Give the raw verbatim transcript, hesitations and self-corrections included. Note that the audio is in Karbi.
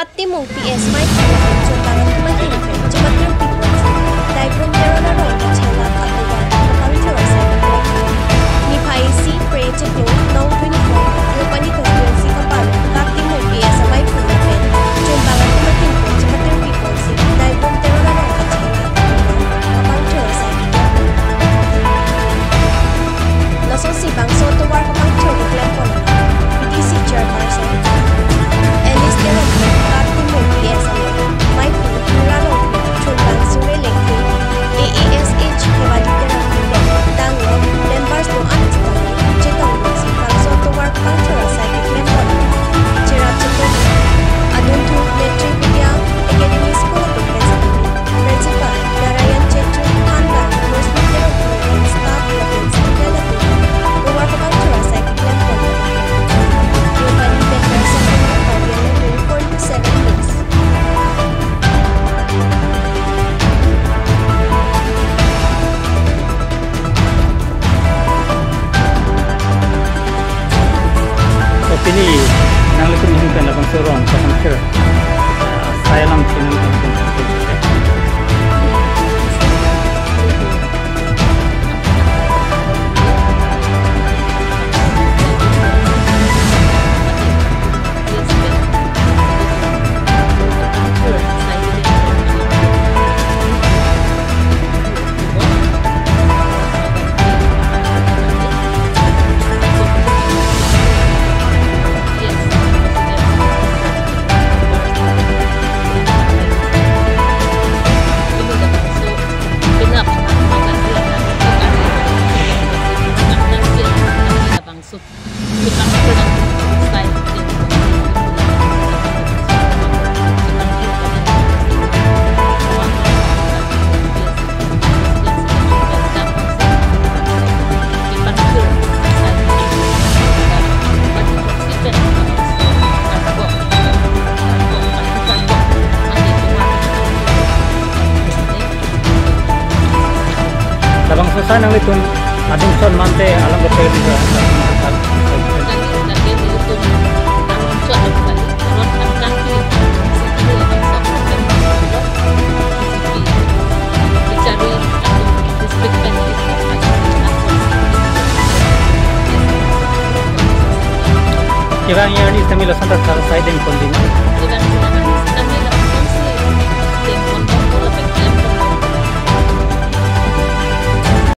Timung P S mei phun lapen chunbang atum ahin pen chepatrumpik ponsi Daibrum Teron arong kachelap atovar kapangthur asai. Niphai isi Phre chiklo nong twenty-four Deopani constituency kapalo Kap Timung P S amei phun lapen chunbang atum ahin pen chepatrumpik ponsi Daibrum Teron arong kachelap atovar kapangthur asai. Lasonsi bangso atovar kapangthur keklem pon along B D C chairperson Alice Teron pen Kap Timung P S along mei phun Hira Rongpi, chunbang Sure Lengke, A A S H Kevali Terang pen Danglok, members do-an sitame chetong dunsi bangso atovar kapangthur asai keklem pon along cherap chetong. Adunthu Matric Vidya Academy School atum pen sitame Principal Narayan Chetri, thandar Rosmi Terang pen staff lapen student atum atovar kapangthur asai keklem pon. Deopani pen Karbi Anglong News, four into seven News. So, pini nanglitum ahin pen labangso arong kapangthur, ah, asai alam si nanglitum ahin pen. Labangso asai nanglitum adung son mante alam betul juga. Kevang arni sitame lason ta asai deng pon dina.